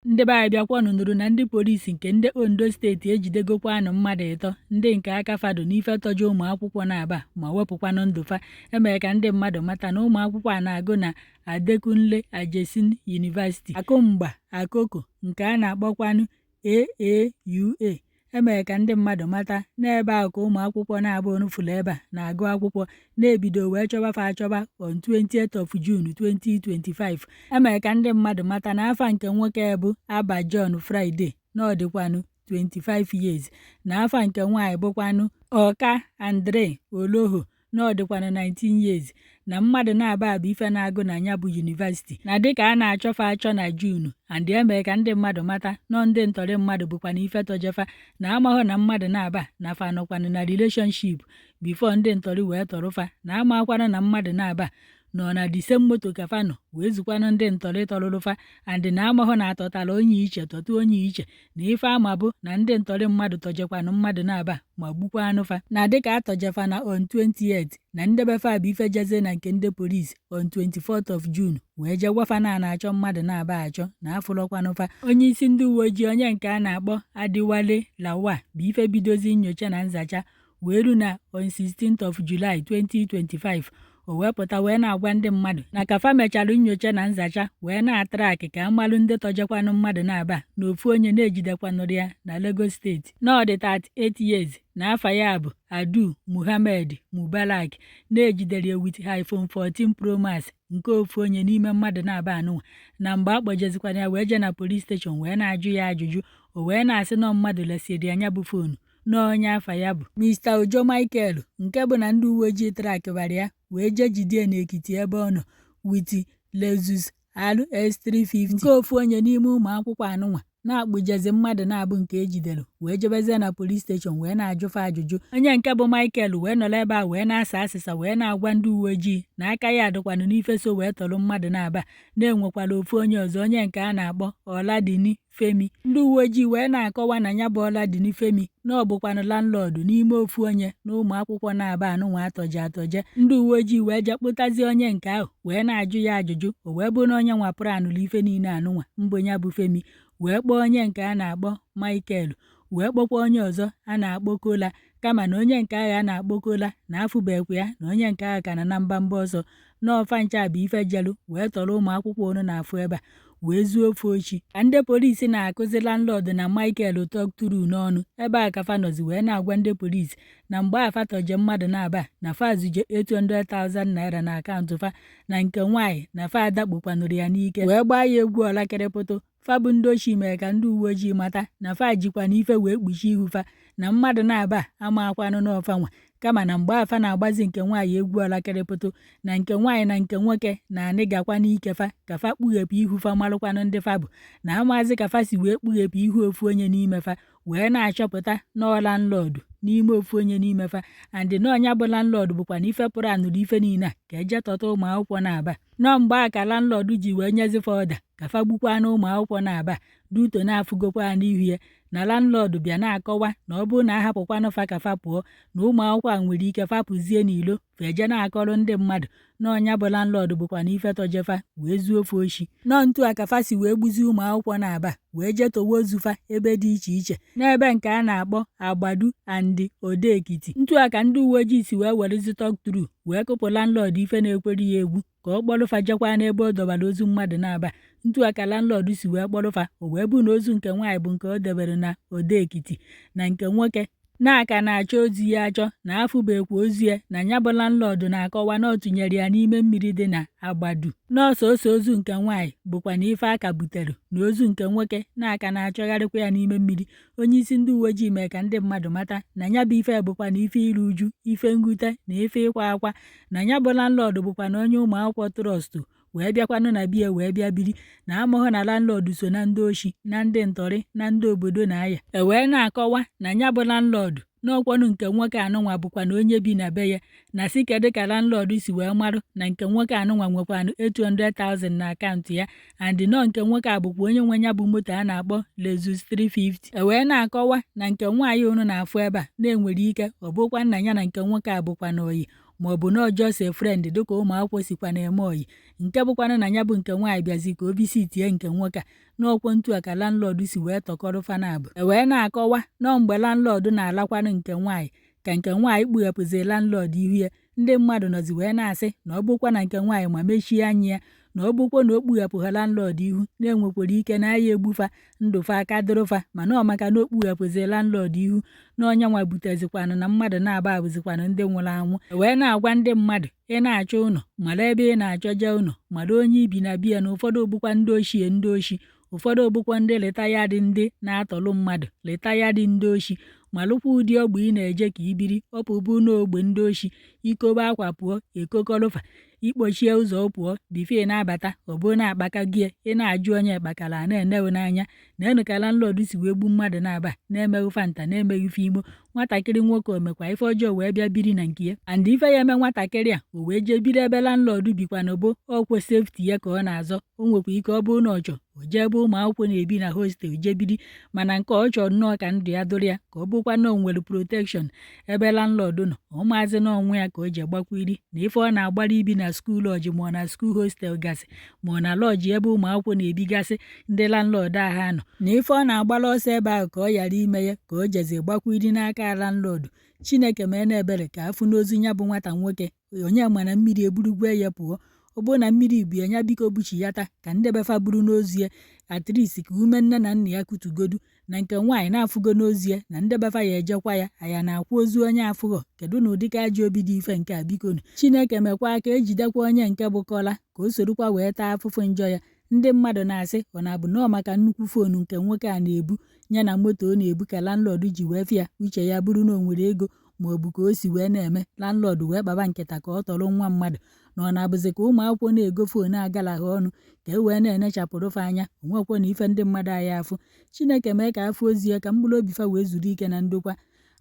Ndị be anyị, bịakwanụ nụrụ na ndị polisi nke ndị Ondo Steeti ejidegokwanụ mmadụ ịtọ ndị nke aka fa dụ n'ife tọje ụmụ akwụkwọ na-aba ma wepụkwanụ ndụ fa. Emere ka ndị mmadụ mata na ụmụ akwụkwọ a na-agụ na Adekunle Ajasin University, Akungba Akoko, nke a na-akpọkwanụ AAUA. Emere ka ndị mmadụ mata n'ebe ahụ ka ụmụ akwụkwọ na-abụ fụrụ ebe a na-agụ akwụkwọ na-ebido wee chọba fa achọba on 20th of June 2025. Emere ka ndị mmadụ mata na afa nke nwoke bụ Abba John Friday, na ọ dịkwanụ 25 years, na afa nke nwaanyị bụkwanụ Ọka Andre Oloho, na ọ dịkwanụ 19 years, na mmadụ na-aba bụ ife na-agụ na ya bụ university, na dịka a na-achọ fa achọ na June. And emere ka ndị mmadụ mata nọ ndị ntọrị mmadụ bụkwana ife tọjefa, na amahụ na mmadụ na-aba na fa nọkwanụ na relationship before ndị ntọrị wee tọrụfa, na amakwanụ na mmadụ na-aba nọ na the same moto ka fa nọ wee zukwanụ ndị ntọrị tọrụrụfa. And na amahụ na atọtara onye iche tọtụ onye iche, na ife ama bụ na ndị ntọrị mmadụ tọjekwanụ mmadụ na-aba ma gbukwanụ fa, na dịka atọjefa na on 28, na ndebefa bụ ife jezie na nke ndị polisi on 24th of June wee jee gwafa na na-achọ mmadụ na-aba achọ na afụlọkwanụ fa. Onye isi ndị uwe ojii, onye nke a na-akpọ Adewale Lawal, bụ ife bidozi nyocha na nzacha wee ru na on 16th of July 2025, o wee pụta wee na-agwa ndị mmadụ na ka fa mechara nyocha na nzacha wee na-atrack ka amalụ ndị tọjekwanụ mmadụ na-aba, na ofu onye na-ejidekwanụrụ ya na Lagos Steeti, na ọ dị 38 years, na afa ya bụ Adu Muhammed Mubarak, na-ejidere ya with iPhone 14 Pro Max nke ofu onye n'ime mmadụ na-aba anụnwa. Na mgbe a kpọjezikwana ya wee jee na police station wee na-ajụ ya ajụjụ, o wee na-asị nọ mmadụ lesịrị ya nya bụ phone, n'onye afa ya bụ Mr. Ojo Michael, nke bụ na ndị uwe ojii trackbara ya wee jee jide n'Ekiti ebe ọ nọ with Lexus RS350 nke ofu onye n'ime ụmụ akwụkwọ anụnwa. Na-akpụjezi mmadụ na-abụ nke ejidere wee jebezie na police station wee na-ajụfa ajụjụ. Onye nke bụ Michael wee nọrọ ebe a wee na-asa asịsa wee na-agwa ndị uwe ojii na aka ya dịkwanụ n'ife so wee tọrọ mmadụ na-aba, na-enwekwara ofu onye ọzọ, onye nke a na-akpọ Oladini Femi. Ndị uwe ojii wee na-akọwa na ya bụ Oladini Femi na ọ bụkwanụ landlord n'ime ofu onye na ụmụ akwụkwọ na-aba anụnwa atọje atọje. Ndị uwe ojii wee jee kpụtazie onye nke ahụ wee na-ajụ ya ajụjụ, o wee bụ na onye nwa planụrụ ife niile anụnwa mbụ ya bụ Femi, wee kpọọ onye nke a na-akpọ Michael, wee kpọkwa onye ọzọ a na-akpọ Kola, kama na onye nke ahụ a na-akpọ Kola na afụbekwa ya, na onye nke ahụ ka na na mbamba ọsọ. N'ọfa ncha bụ ife jelu wee tọrọ ụmụ akwụkwọ unu na-afụ ebe a wee zuo ofe ochi. Ka ndị polisi na-akụzi landlord na Michael talk true n'ọnụ ebe a ka fa nọzi wee na-agwa ndị polisi na mgbe afa tọje mmadụ na-aba, na fa zuje 800,000 naira na akaụntụ fa, na nke nwaanyị na fa adakpokwanụrụ ya n'ike wee gbaa ya egwu ọlakịrịpụtụ. Fa bụ ndị ochi mere ka ndị uwe ojii mata na fa jikwa na ife wee kpuchie ihu fa, na mmadụ na-aba ama akwanụ n'ọfa nwa, kama na mgbe afa na-agbazi nke nwaanyị egwu ọlakịrịpụtụ, na nke nwaanyị na nke nwoke na anị gakwa n'ike fa ka fa kpughepụ ihu fa malụkwanụ ndị fa bụ, na amazi ka fa si wee kpughepụ ihu ofu onye n'ime fa wee na-achọpụta nọọ landlord n'ime ofu onye n'ime fa, and n'ọnya bụ landlord bụkwa na ife pụrụ anụrụ ife niile a ka eje tọta ụmụ akwụkwọ na-aba. Nọ mgbe a ka landlord ji wee nyezifa order ka fa gbukwa na ụmụ akwụkwọ na-aba duto na-afụgokwa n'ihu ya, na landlord bịa na-akọwa na ọ bụrụ na a hapụkwanụ fa ka fa pụọ, na ụmụ akwụkwọ a nwere ike fa pụzie n'ilo fa eje na-akọrọ ndị mmadụ na ọnya bụ landlord bụkwa na ife tọjefa wee zuo ofe oshi. Nọ ntu a ka fa si wee gbuzie ụmụ akwụkwọ na-aba wee jee towe ozu fa ebe dị iche iche n'ebe nke a na-akpọ Agbadu and Ode Ekiti. Ntu a ka ndị uwe ojii si wee werezi talk true wee kụpụ landlord ife na-ekweri ya egwu ka ọ kpọrọ fa jekwa n'ebe ọ dọbara ozu mmadụ na-aba. Ntu a ka landlord si wee kpọrọ fa, o wee bụ na ozu nke nwaanyị bụ nke o debere na Ode Ekiti, na nke nwoke na-aka na-achọ ozu ya achọ, na afụbekwa ozu ya, na ya bụ landlord na-akọwa na ọ tụnyere ya n'ime mmiri dị na Agbadu. Nọọsụ ose ozu nke nwaanyị bụkwa na ife aka butere, na ozu nke nwoke na-aka na-achọgharịkwa ya n'ime mmiri. Onye isi ndị uwe ojii mee ka ndị mmadụ mata na ya bụ ife bụkwa na ife iru uju, ife mwute na ife ịkwa akwa, na ya bụ landlord bụkwa na onye ụmụ akwụkwọ trust wee bịakwanụ na biya wee bịa biri, na amụghị na landlord so na ndị oshi na ndị ntọrị na ndị obodo na-aya. E wee na-akọwa na ya bụ landlord n'ọkwanụ nke nwoke anụnwa bụkwa na onye bi na be ya, na si kedu ka landlord si wee marụ na nke nwoke anụnwa nwekwanụ 800,000 na akaụntụ ya, and nọ nke nwoke a bụkwa onye nwe ya bụ moto a na-akpọ Lexus 350. E wee na-akọwa na nke nwaanyị unu na-afụ ebe a na-enwere ike ọ bụkwa nna ya na nke nwoke a bụkwa na oyi. Ma ọ bụ na ọ just a friend, dịka ụmụ akwụkwọ sikwa na-eme oyi, nke bụkwanụ na ya bụ nke nwaanyị bịazi ka o visitie nke nwoke a n'ọkwọ ntu a ka landlord si wee tọkọrọ fa naabọ. E wee na-akọwa nọọ mgbe landlord na-alakwanụ nke nwaanyị ka nke nwaanyị kpughepụzi landlord ihu ya. Ndị mmadụ nọzi wee na-asị na ọ bụkwa na nke nwaanyị ma mechie anya ya, na ọ bụkwa na o kpughepụha landlord ihu, na-enwekwara ike na aya egbufa ndụ fa aka dụrụ fa, mana ọ maka na o kpughepụzi landlord ihu na onye nwa butezikwanụ na mmadụ na-aba abụzikwanụ ndị nwụrụ anwụ. E wee na-agwa ndị mmadụ, ị na-achọ ụlọ, mara ebe ị na-achọ jee ụlọ, mara onye ibi na biya, na ụfọdụ bụkwa ndị ochie ndị oshi, ụfọdụ bụkwa ndị retired, ndị na-atọlụ mmadụ, retired ndị oshi. Malụkwa ụdị ogbe ị na-eje ka ibiri ọpụbụ n'ogbe ndị oshi. Ikobe akwa pụọ, ekokọrụfa ikpochie ụzọ pụọ before ị na-abata, ọ bụ na-akpaka gị. Ị na-ajụ onye kpakara a na-enewe n'anya na ka landlord si wee gbu mmadụ na-aba na-emeghị fanta, na-emeghị ife imo. Nwatakịrị nwoke o mekwa ife ọjọọ wee bịa biri na nke ya? And ife ya eme nwatakịrị a o wee jee biri ebe landlord bikwanụ bụ ọkwa safety ya ka ọ na-azọ. O nwekwa ike ọ bụrụ na ọ chọọ o jee ebe ụmụ akwụkwọ na-ebi na hostel jee biri, mana nke ọ chọrọ nnọọ ka ndụ ya dụrụ ya, ka ọ bụkwa na o nwere protection ebe landlord nọ. Ụmụazị na onwe ya ka o ji gbakwiri na ife ọ na-agbara ibi na school lodge, ma ọ na school hostel gasị, ma ọ na lodge ebe ụmụ akwụkwọ na-ebigasị, ndị landlord ahụ anọ na ife ọ na-agbara ọsọ ebe ahụ ka ọ ghara ime ya ka o jezi gbakwiri n'aka landlord. Chineke mee na ebere ka afụ n'ozu ya bụ nwata nwoke. Onye ma na mmiri eburugwe ya pụọ? Ọ bụrụ na mmiri bu ya, ya biko buchiyata ka ndị befa buru n'ozu ya, at least ka ume nne na nna ya kutugodu na nke nwaanyị na-afụgo n'ozu ya na ndị befa ya ejekwa ya aya na-akwa ozu onye afụghọ. Kedu na ụdịka ajọ obi dị ife nke a? Bikonu, Chineke mekwa ka ejidekwa onye nke bụ kọla ka o sorokwa wee taa afụfụ njọ ya. Ndị mmadụ na-asị ọ na-abụ nọọ maka nnukwu phone nke nwoke a na-ebu ya na moto ọ na-ebu ka landlord ji wee fịa uche ya bụrụ na o nwere ego, ma ọ bụ ka o si wee na-eme landlord wee kpaba nkịta ka ọ tọrọ nwa mmadụ, na ọ na-abụzi ka ụmụ akwụkwọ na-ego phone agalaghị ọnụ ka e wee na-enechapụrụ fa anya. Onwekwa na ife ndị mmadụ anyị afụ. Chineke mee ka afụ ozi ya ka mkpụrụ obi fa wee zuru ike na ndokwa.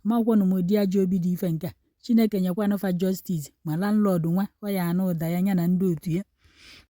Amakwanụ m ụdị ajọ obi dị ife nke a. Chineke nyekwanụ fa justice, ma landlord nwa ọ ya anụ ụda ya, ya na ndị otu ya.